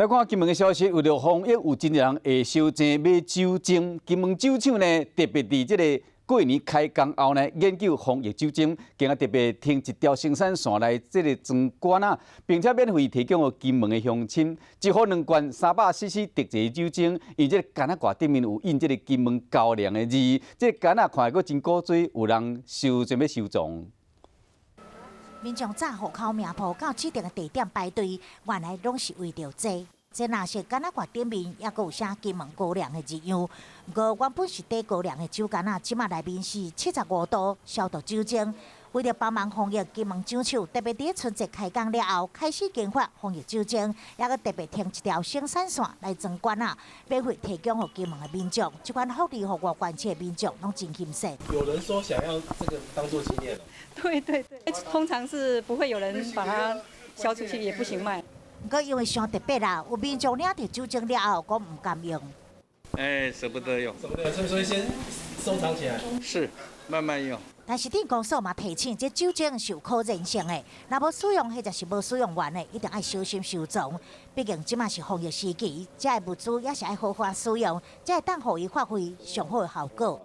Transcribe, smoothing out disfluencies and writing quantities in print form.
來看金門的消息，為著防疫，有真濟人會收錢買酒精。金門酒廠呢，特別佇這个過年開工後呢，研究防疫酒精，今仔特別停一條生產線來這个裝罐仔，並且免費提供予金門的鄉親，一盒兩罐300 cc 特製酒精，伊這个罐仔蓋頂面有印這个金門高粱的字，這个罐仔看閣真古錐，有人收準備收藏。民眾早戶口名簿到指定的地點排隊，原來攏是為著這。這若是罐仔蓋頂面，猶閣有寫金門高粱的字樣。毋過原本是缀高粱的酒罐仔，這馬內面是75度消毒酒精。為著幫忙防疫，金門酒廠特別佇春節開工了後，開始研發防疫酒精，猶閣特別停一條生產線來裝罐仔，免費提供予金門的民眾。這款福利予外縣市的民眾攏真欣喜。有人說想要這個當做紀念。對對對，通常是不會有人把它銷出去，也不行賣。毋過因為傷特別啦，有民眾領著酒精了後，講毋甘用。哎，捨不得用，捨不得，所以先收藏起來。是，慢慢用。但是鎮公所嘛提醒，這酒精是有可燃性的，若無使用或者是無使用完的，一定愛小心收藏。畢竟這馬是防疫時期，這个物資也是愛好好使用，才會當予伊發揮上好的效果。